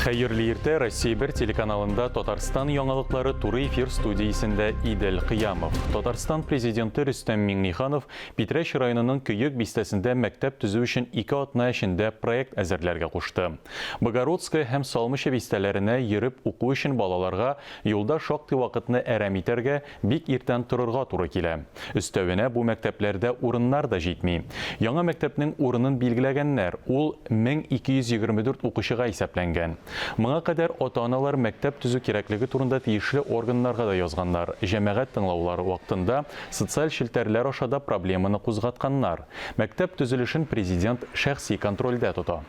Хәерле иртә, Россия 1 телеканалында Татарстан яңалыклары туры эфир студиясендә Идел Кыямов. Татарстан президенты Рөстәм Миңнеханов Питрәч районының Көек бистәсендә мәктәп төзү өчен ике атна эчендә проект әзерләргә кушты. Богородское һәм Салмыча бистәләренә йөреп уку өчен балаларга юлда шактый вакытны әрәм итәргә, Бик иртән торырга туры килә. Өстәвенә, бу мәктәпләрдә урыннар да җитми. Яңа мәктәпнең урынын билгеләгәннәр, ул 1224 укучыга исәпләнгән. Моңа кадәр ата-аналар мәктәп төзү кирәклеге турында тиешле органнарга да язганнар, җәмәгать тыңлаулары вакытында социаль челтәрләр аша да проблеманы кузгатканнар. Мәктәп төзелешен Президент шәхси контрольдә тота.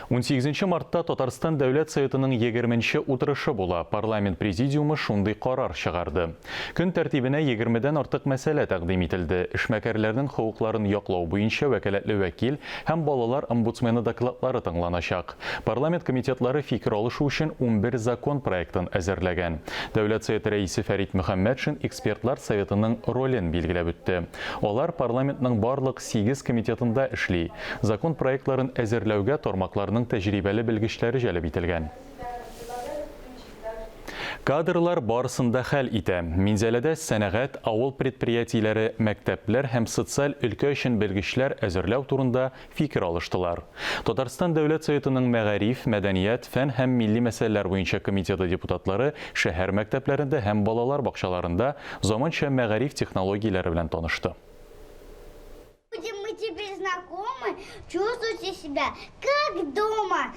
Унсигезенче мартта Татарстан Дәүләт Советының егерменче утырышы була. Парламент президиумы шундый карар чыгарды. Көн тәртибенә егермедән артык мәсьәлә тәкъдим ителде. Эшмәкәрләрнең хокукларын яклау буенча вәкаләтле вәкил һәм балалар омбудсмены докладлары тыңланачак. Парламент комитетлары фикер алышу өчен 11 закон проектын әзерләгән. Дәүләт Советы Рәисе Фәрит Мөхәммәтшин экспертлар советының ролен билгеләп үтте. Алар парламентның барлык сигез комитетында эшли. Закон проектларын әзерләүгә тармакларның тәҗрибәле белгечләре җәлеп ителгән. Кадрлар барысын да хәл итә. Минзәләдә сәнәгать, авыл предприятиеләре, мәктәпләр һәм социаль өлкә өчен белгечләр әзерләү турында фикер алыштылар. Татарстан Дәүләт Советының мәгариф, мәдәният, фән һәм милли мәсьәләләр буенча комитеты депутатлары шәһәр мәктәпләрендә һәм балалар бакчаларында заманча мәгариф технологияләре белән танышты. Будем мы теперь знакомы, чувствуйте себя как дома.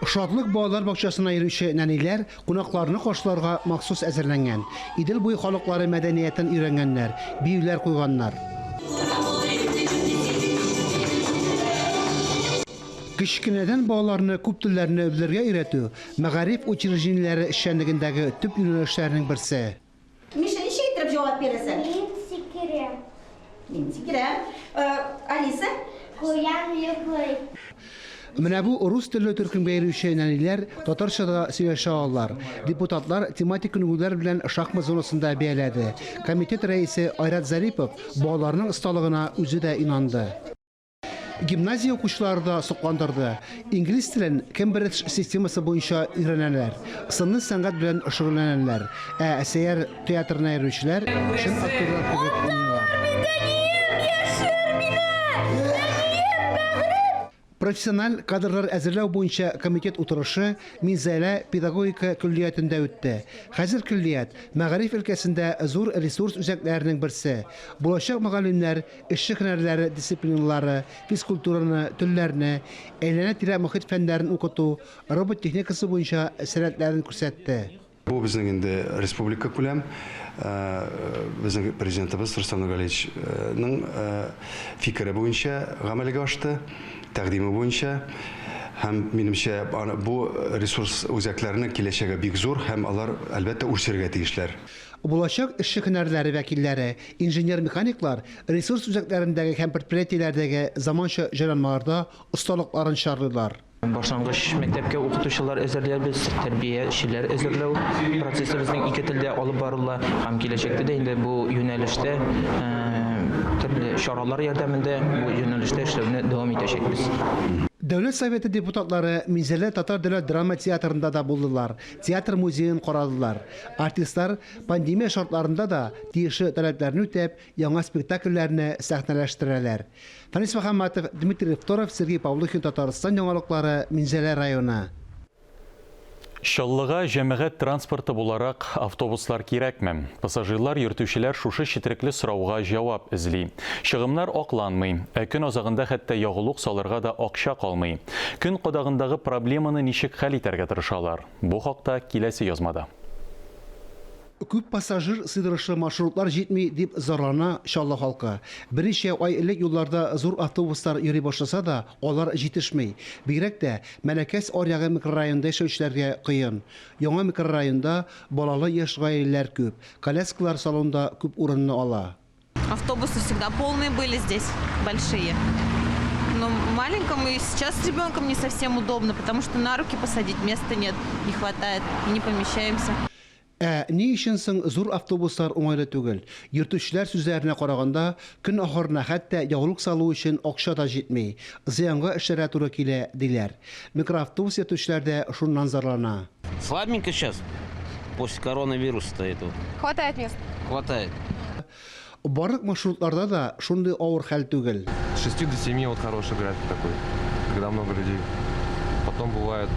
Шатлык балалар бакчасына йөрүче нәниләр кунакларны каршыларга махсус әзерләнгән. Идел буе халыклары мәдәниятен өйрәнгәннәр, биюләр куйганнар. Кечкенәдән балаларны күп телләрне белергә өйрәтү, мәгариф учреждениеләре эшчәнлегендәге төп юнәлешләрнең берсе. Миша, ничек иттереп җавап бирәсең? Мин сикерәм. Мин сикерәм. Э, Алиса? Куян йоклый. Менә бу рус телле төркемгә йөрүче нәниләр татарча да сөйләшә алалар. Депутатлар тематик күнегүләр белән шахмат зонасында бәяләде. Комитет рәисе Айрат Зарипов балаларның осталыгына үзе дә инанды. Гимназия укучылары да сокландырды. Инглиз телен Кембридж системасы буенча өйрәнәләр. Сынлы сәнгать белән шөгыльләнәләр. Ә Сәйяр театрына йөрүчеләр чын актерлар кебек уйныйлар. Профессиональ кадрлар әзерләү буенча комитет утырышы Минзәлә педагогика көллиятендә үтте. Хәзер көллият, мәгариф өлкәсендә зур ресурс үзәкләренең берсе. Булачак мөгаллимнәр эшче һөнәрләре дисциплиналары, физкультураны, телләрне, әйләнә-тирә мохит фәннәрен укыту, робот техникасы буенча сәләтләрен күрсәтте. Бу безнең инде республика күләм, безнең президентыбыз Рөстәм Нургалиевичның фикере буенча гамәлгә ашты, тәкъдиме буенча. Һәм, минемчә, бу ресурс үзәкләренең киләчәге бик зур һәм алар, әлбәттә, үсергә тиешләр. Булачак эшче һөнәрләре вәкилләре, инженер-механиклар ресурс үзәкләрендәге һәм предприятиеләрдәге заманча җайланмаларда осталыкларын чарлыйлар. Башлангыч мәктәпкә укытучылар әзерләбез, тәрбиячеләр әзерләү процессы безнең ике телдә алып барыла һәм киләчәктә дә инде бу юнәлештә төрле чаралар ярдәмендә бу юнәлештә эшләүне дәвам итәчәкбез. Дәүләт Советы депутатлары Минзәлә татар дәүләт драма театрында да булдылар, театр музеен карадылар. Артистлар пандемия шартларында да тиешле таләпләрне үтәп, яңа спектакльләрне сәхнәләштерәләр. Фәнис Мөхәммәтов, Дмитрий Второв, Сергей Павлухин, Татарстан яңалыклары, Минзәлә районы. Чаллыга җәмәгать транспорты буларак автобуслар кирәкме? Пассажирлар, йөртүчеләр шушы четерекле сорауга җавап эзли. Чыгымнар акланмый, ә көн азагында хәтта ягулык салырга да акча калмый. Көн кадагындагы проблеманы ничек хәл итәргә тырышалар? Бу хакта киләсе язмада. Күп пассажир сыйдырышлы маршрутлар җитми, дип зарлана Чаллы халкы. Берничә ай элек юлларда зур автобуслар йөри башласа да, алар җитешми. Бигрәк тә Мәләкәс аръягы микрорайонында яшәүчеләргә кыен. Яңа микрорайонда балалы яшь гаиләләр күп, коляскалар салонда күп урынны ала. Автобусы всегда полные были здесь, большие. Но маленькому и сейчас с ребенком не совсем удобно, потому что на руки посадить места нет, не хватает, и не помещаемся. Ә ни өчен соң зур автобуслар уңайлы түгел? Йөртүчеләр сүзләренә караганда, көн ахырына хәтта ягулык салу өчен акча да җитми. Зыянга эшләргә туры килә, диләр. Микроавтобус йөртүчеләр дә шуннан зарлана. Слабенько сейчас, после коронавируса этого. Хватает мест? Хватает. Барлык маршрутларда да шундый авыр хәл түгел. С 6 до 7 вот хороший график такой, когда много людей. Потом бывает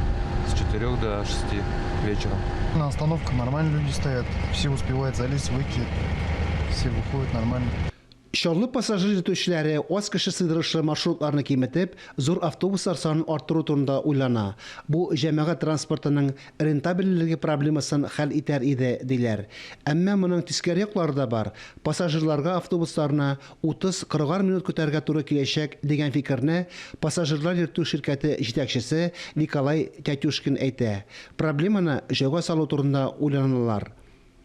с 4 до 6 вечера. На остановках нормально люди стоят, все успевают залезть, выйти, все выходят нормально. Чаллы пассажир йөртүчеләре аз кеше сыйдырышлы маршрутларны киметеп, зур автобуслар санын арттыру турында уйлана. Бу җәмәгать транспортының рентабельлеге проблемасын хәл итәр иде, диләр. Әмма моның тискәре яклары да бар. Пассажирларга автобусларны 30-40 минут көтәргә туры киләчәк дигән фикерне пассажирлар йөртү ширкәте җитәкчесе Николай Тятюшкин әйтә. Проблеманы җайга салу турында уйланалар.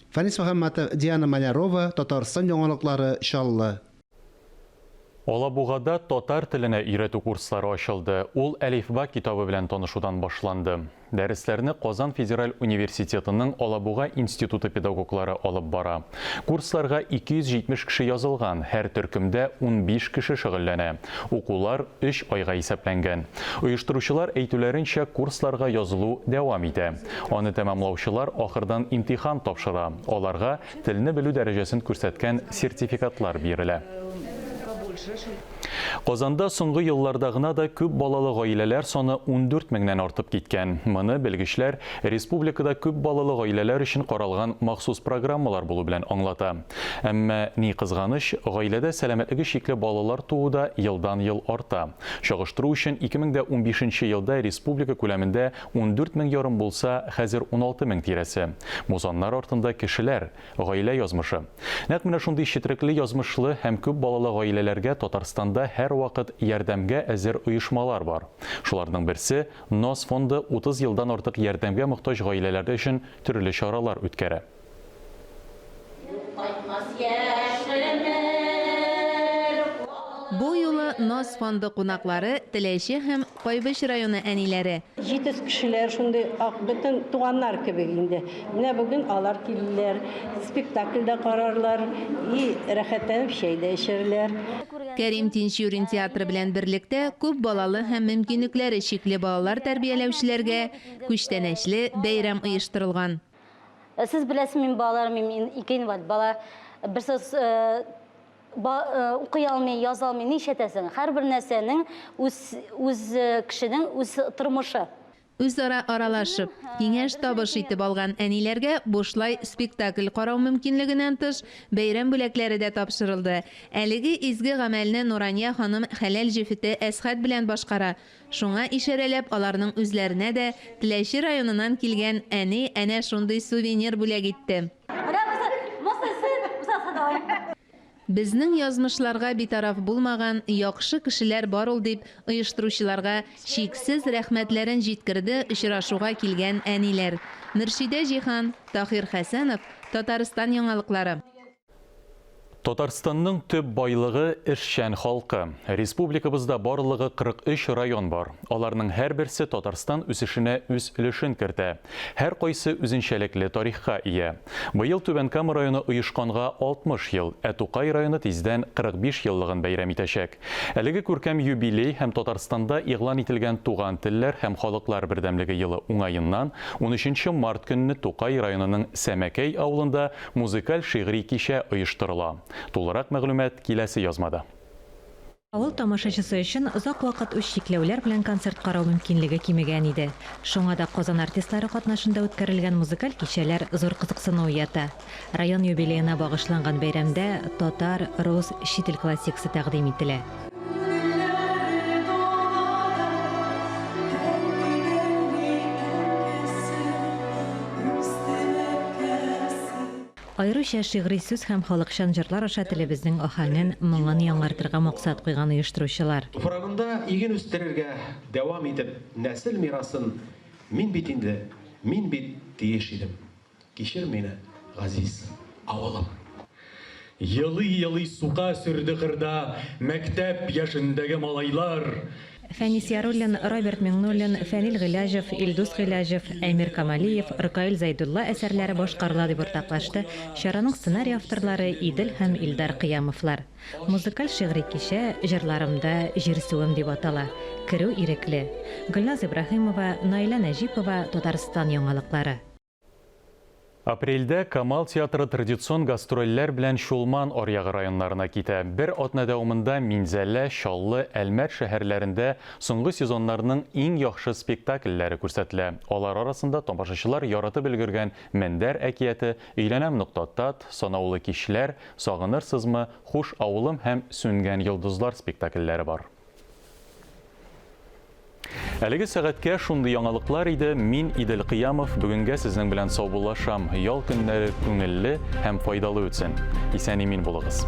Фанис Мөхәммәтов, Диана Малярова, Татарстан яңалыклары, Чаллы. Алабугада татар теленә өйрәтү курслары ачылды. Ул Әлифба китабы белән танышудан башланды. Дәресләрне Казан федераль университетының Алабуга институты педагоглары алып бара. Курсларга 270 кеше язылган, һәр төркемдә 15 кеше шөгыльләнә. Укулар 3 айга исәпләнгән. Оештыручылар әйтүләренчә, курсларга язылу дәвам итә. Аны тәмамлаучылар ахырдан имтихан тапшыра. Аларга телне белү дәрәҗәсен күрсәткән сертификатлар бирелә. Казанда соңгы елларда гына да күп балалы гаиләләр саны 14 меңнән артып киткән. Моны белгечләр республикада күп балалы гаиләләр өчен каралган махсус программалар булу белән аңлата. Әмма ни кызганыч, гаиләдә сәламәтлеге чикле балалар туу да елдан-ел арта. Чагыштыру өчен 2015 елда республика күләмендә 14 мең ярым булса, хәзер 16 мең тирәсе. Бу саннар артында кешеләр, гаилә язмышы. Нәкъ менә шундый четерекле язмышлы һәм күп балалы гаиләләргә Татарстанда һәрвакыт ярдәмгә әзер оешмалар бар. Шуларның берсе Наз фонды 30 елдан артык ярдәмгә мохтаҗ гаиләләр өчен төрле чаралар үткәрә. Бу юлы Наз фонды кунаклары Теләче һәм Кайбыч районы әниләре. Җитез кешеләр, шундый ак бөтен туганнар кебек инде. Менә бүген алар килделәр, спектакль дә карарлар, и рәхәтләнеп чәй дә эчәрләр. Кәрим Тинчурин театры белән берлектә күп балалы һәм мөмкинлекләре чикле балалар тәрбияләүчеләргә күчтәнәчле бәйрәм оештырылган. Сез беләсез, мин балаларым, мин ике инвалид бала, берсе укый алмый, яза алмый, нишләтәсең? Һәрбер нәрсәнең үз кешенең үз тормышы. Үзара аралашып, киңәш табыш итеп алган әниләргә бушлай спектакль карау мөмкинлегеннән тыш, бәйрәм бүләкләре дә тапшырылды. Әлеге изге гамәлне Нурания ханым хәләл җефете Әсхәт белән башкара. Шуңа ишарәләп, аларның үзләренә дә Теләче районыннан килгән әни әнә шундый сувенир бүләк итте. Безнең язмышларга битараф булмаган яхшы кешеләр бар ул дип оештыручыларга чиксез рәхмәтләрен җиткерде очрашуга килгән әниләр. Мөршидә Җиһан, Таһир Хәсәнов, Татарстан яңалыклары. Татарстанның төп байлыгы эшчән халкы. Республикабызда барлыгы 43 район бар. Аларның һәрберсе Татарстан үсешенә үз өлешен кертә. Һәр кайсы үзенчәлекле тарихка ия. Быел Түбән Кама районы оешканга 60 ел, ә Тукай районы тиздән 45 еллыгын бәйрәм итәчәк. Әлеге күркәм юбилей һәм Татарстанда игълан ителгән Туган телләр һәм халыклар бердәмлеге елы уңаеннан 13 март көнне Тукай районының Сәмәкәй авылында музыкаль шигъри кичә оештырыла. Тулырак мәгълүмат киләсе язмада. Авыл тамашачысы өчен озак вакыт үз чикләүләр белән концерт карау мөмкинлеге кимегән иде. Шуңа да Казан артистлары катнашында үткәрелгән музыкаль кичәләр зур кызыксыну уята. Район юбилеена багышланган бәйрәмдә татар, рус, чит ил классикасы тәкъдим ителә. Аеруча шигъри сүз һәм халыкчан җырлар аша телебезнең аһәңен, моңын яңартырга максат куйган оештыручылар. Туфрагында иген үстерергә дәвам итеп нәсел мирасын мин бит инде, мин бит тиеш идем. Кичер мине, газиз авылым. Елый-елый сука сөрде кырда мәктәп яшендәге малайлар. Фәнис Яруллин, Роберт Миңнуллин, Фәнил Гыйләҗев, Илдус Гыйләҗев, Әмир Камалиев, Ркаил Зәйдулла әсәрләре башкарыла, дип уртаклашты чараның сценарий авторлары Идел һәм Илдар Кыямовлар. Музыкаль шигъри кичә Җырларымда җирсүем дип атала. Керү ирекле. Гөлназ Ибраһимова, Наилә Нәҗипова, Татарстан яңалыклары. Апрельдә Камал театры традицион гастрольләр белән Чулман аръягы районнарына китә. Бер атна дәвамында Минзәлә, Чаллы, Әлмәт шәһәрләрендә соңгы сезоннарның иң яхшы спектакльләре күрсәтелә. Алар арасында тамашачылар яратып өлгергән Мендәр әкияте, Өйләнәм нокта тат, Санаулы кичләр, Сагынырсызмы, Хуш, авылым һәм Сүнгән йолдызлар спектакльләре бар. Әлеге сәгатькә шундый яңалыклар иде. Мин Идел Кыямов бүгенгә сезнең белән саубуллашам. Ял көннәре күңелле һәм файдалы үтсен. Исән-имин булыгыз.